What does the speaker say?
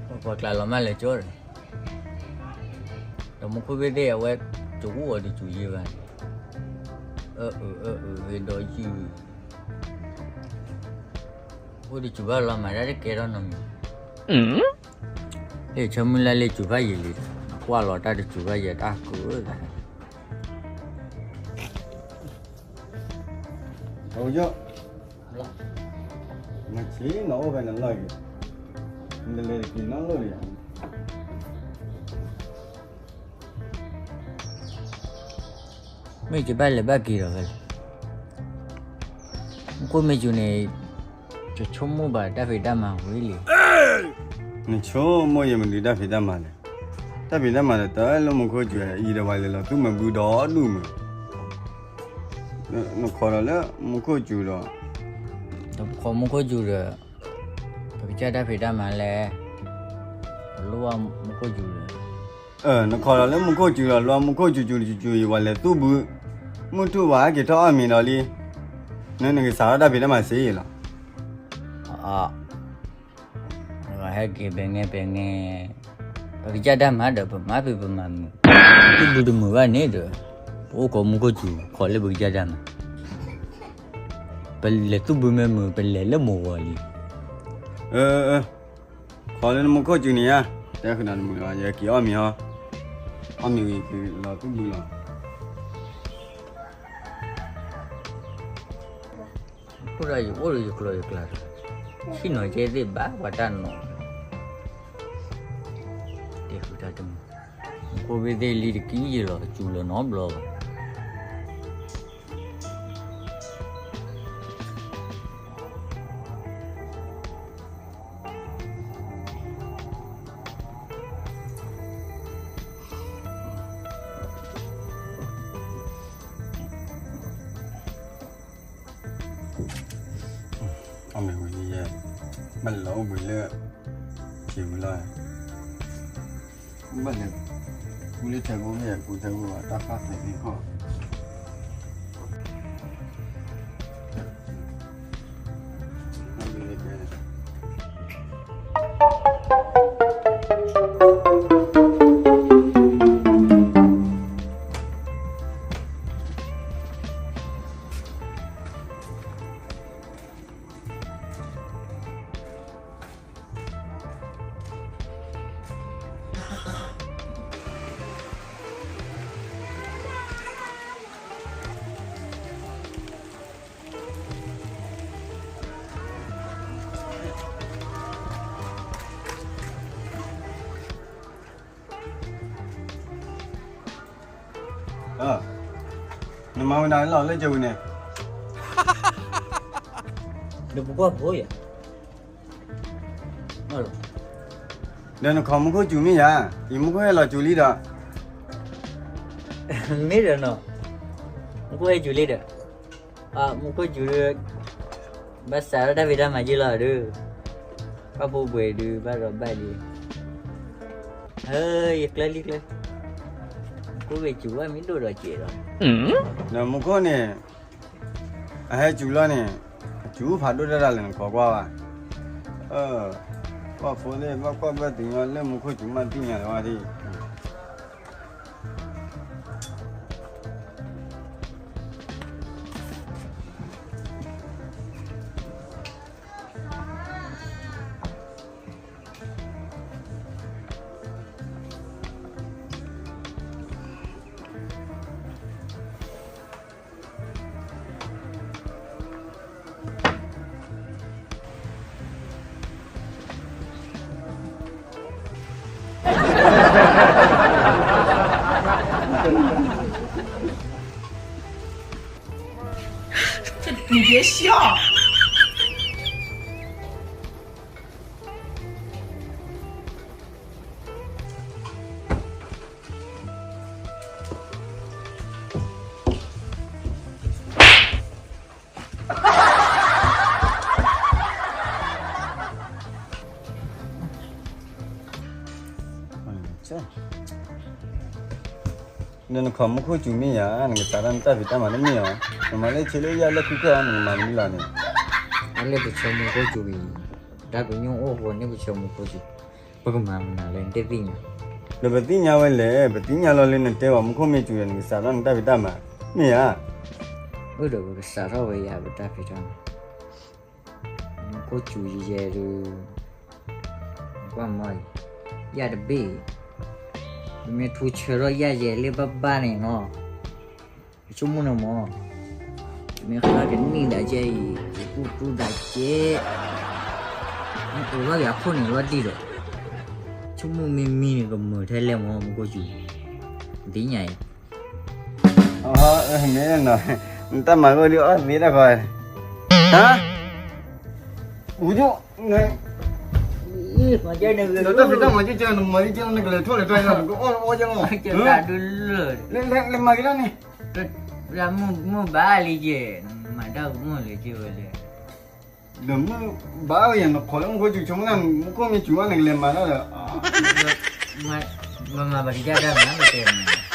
ပှၤကျါလီၤမၢ်လဲၤကၠီဒီး, ဒီးမူခိၣ်ဘ့ၣ်သ့ၣ်အဝဲ ကအိၣ်အီၤတစူၤယံၤဘၣ်န့ၣ်, အၢအၢအၢအၢဂ့ၤဒီးယုၢ်, အိၣ်တစူၤဘၣ်လီၤမၤတၢ်တကဲထီၣ်နီတမံၤ, လၢဆၢမုၢ်လၢ်လၢစူၤဘၣ်ယံၤလံ, ကွၢ်လီၤတၢ်တစူၤဘၣ်ယံၤတၢ်ကုၢ်, နအိၣ်ဖဲနလီၢ်အံၤ, နလဲၤတက့ၤနီၢ်လီၢ်လံဧါ, မ့ၢ်ကဘၣ်လဲၤဘၣ်က့ၤဒီးဝဲလဲၣ်, မူခိၣ်မ့ၢ်စူၤန့ၣ် ယဆိကမိၣ်ဘၣ်တၢ်ဖံးတၢ်မၤဝံၤလံ. နဆိကမိၣ်ယမနုၤတၢ်ဖံးတၢ်မၤလဲၣ်. တၢ်ဖံးတၢ်မၤဒီးတၢ်လၢမူခိၣ်စူၤအံၤဒီး ပှၤလဲၤလီၤသူၣ်မၤဘုဒီဒူၣ်မုၢ်, နခိးဒီးလၢမူခိၣ်စူၤဒီး, နခိးမူခိၣ်စူၤဒီး, ပကစၢ်တၢ်ဖံးတၢ်မၤလဲၣ်, ပလိၣ်ဘၣ်မူခိၣ်စူၤဒီး, နခိးဒီးလၢမူခိၣ်စူၤဒီး လိၣ်ဘၣ်မူခိၣ်စူၤစူၤစူၤစူၤအံၤ ပှၤလဲၤသူၣ်ဘု, မုၢ်ထူၣ်ဘၣ်ဟဲက့ၤထီၣ်အီၣ်မ့ၤဒီးလံ, နနကစးထီၣ်တၢ်ဖံးတၢ်မၤစ့လီၤ. ဟဲက့ၤပဲန့ၣ်ပဲန့ၣ်, ပကစၢ်တၢ်မၤဒီး ပမၤဖံးပမၤမုာ်, သူၣ်ဘုတမုာ်ဘၣ်န့ၣ်ဒီး, ပအိၣ်ခိးမူခိၣ်စူၤ ခိးလၢပကစၢ်တၢ်မၤ, ပလဲၤသူၣ်ဘုမ့ၢ်မုာ် ပလဲၤလၢမိၢ်ဂီၤလံ. ခိးလၢနမူခိၣ်စူၤန့ၣ်ဧါ, တဲဃုာ်နၤတမုာ်လီၤ ယက့ၤအီၣ်မ့ၤဟီ, အီၣ်မ့ၤဝံၤက့ၤလီၤသူၣ်ဘုလီၤ. အိၣ်ဒီးယအိၣ်ဒီးယကျိၤယကျါဒီး, ဆ့ၣ်နီၤကဲသ့ၣ်ဘၣ်ပှၤတၢ်နီၤ, တဲဃုာ်တၢ်တမုာ်, မူခိၣ်ဘ့ၣ်သ့ၣ်လံတကံယံၤလီၤ စူၤလီၤနီတဘျီဘၣ်. အီၣ်မ့ၤဝံၤလံယဲ, ဘၣ်လဲၤလီၤအိၣ်ဘှံးလၢ စံာ်ဝံၤလီၤ, ဘၣ်လဲၤ ကူလၢထဲကူမ့ၢ်ကူထဲကူဘၣ် တၢ်ဃၣ်ဖဲးသ့ၣ်ခီၣ် နမၤဝဲနၤလီၤလၢကဝံၤန့ၣ်, ဒီးပကွၢ်ဖိယၤ, ဒီးနခိးမူခိၣ်စူၤမ့ၢ်ယၤ, ယမူခိၣ်ဟဲလီၤစူၤလံဒီး, မ့ၢ်ဒီးနီၤ, မူခိၣ်ဟဲစူၤလံဒီး, မူခိၣ်စူၤဒီး, ဘၣ်စးထီၣ်တၢ်ဖံးတၢ်မၤက့ၤလီၤဒီး, ဘၣ်ဖိပှဲၤဒုးဘၣ်ဒီးဘၣ်လံ, ယကျၢလံကျၢ, မူခိၣ်ဂ့ၤစူၤဘၣ်မ့ၢ်ဒိၣ်ဒီးစဲးဒီး, ဒီးမူခိၣ်န့ၣ် အဟဲစူၤလီၤန့ၣ်, အစူၤဖးဒိၣ်တၢ်တၢ်လဲၣ်နခိးကွၢ်ဘၣ်, ကွၢ်ဖိသ့ၣ် ဘၣ်ကွၢ်ဘၣ်သ့ၣ်ညါလၢမူခိၣ်စူၤမးသ့ၣ်ညါလၢၤဝဲဒၣ်. 你别笑。 နနခိးမူခိၣ်စူၤမ့ၢ်ယၤ နကစးထီၣ်နတၢ်ဖံးတၢ်မၤတမ့ၢ်အီၤ, နမၤလၢဆ့လၢယၤလၢခုကၢ်အီၤ နကမၤမနုၤလီၤန့ၣ်, အလၢပဆၢမူခိၣ်စူၤအံၤ, တၢ်ပညိၣ်အိၣ်ဃိန့ၣ်ပဆၢမူခိၣ်စူၤ, ပကမၤမနုၤလဲၣ် နတသ့ၣ်ညါ, ဒီးပသ့ၣ်ညါဝဲလဲၣ်, ပသ့ၣ်ညါလီၤလၢနတဲဘၣ်မူခိၣ်မ့ၢ်စူၤဒီး နကစးထီၣ်နတၢ်ဖံးတၢ်မၤ, မ့ၢ်ဧါ. အိၣ်ဒီးပကစးထီၣ်ဝဲယၤပတၢ်ဖံးတၢ်မၤ, မူခိၣ်စူၤယဲယဲဒုး, ကွၢ်မီၤအံၤ, ယၢ်တဘ့ၣ်အံၤ, ပမ့ၢ်ထူဆၢထီၣ်ယၢ်ယဲလၢဘၣ်ဘၣ်န့ၣ်နီၤ, ယဆိကမိၣ်န့ၣ်မး, မ့ၢ်ဃၣ်ကနံၣ်ဒၣ်ကဲအံၤ ယကူၣ်တူၢ်ဒၣ်ကဲ, မ့ၢ်အိၣ်ဘၣ်ယၤခိၣ်န့ၣ်လီၤဒံးဒီး, ဆိကမိၣ်မ့ၢ်မံန့ၣ် ကမုာ်ထဲလဲၣ်မး မူခိၣ်စူၤ, နသ့ၣ်ညါအံၤ, မ့ၢ်, နတၢ်မၤဂိၢ်ဒုးအီၣ်သ့တၢ်ခီ, ဟါ, အူဒိၣ်, နတၢ်ဖံးတၢ်မၤကဲကဲ နမၤကဲကဲ နကလဲၤထီၣ်လဲၤထီၣ် နကအီၣ်လၢအီၣ်ကဲလီၤ, လဲၤမၤက့ၤဒၣ်န့ၣ်, မုၢ်ဘၣ်လံကဲ, မၤတၢ်ကမုၢ်လၢကဲဝဲလဲၣ်, ဒီးမုၢ်ဘၣ်ဝဲယၤ နခိးလၢမူခိၣ်စူၤ ဆိကမိၣ် နမူခိၣ်မ့ၢ်စူၤဘၣ် နကလဲၤမၤတၢ်ဒီး, မၤဘၣ်ကစၢ်တၢ်မၤ ပတဲမး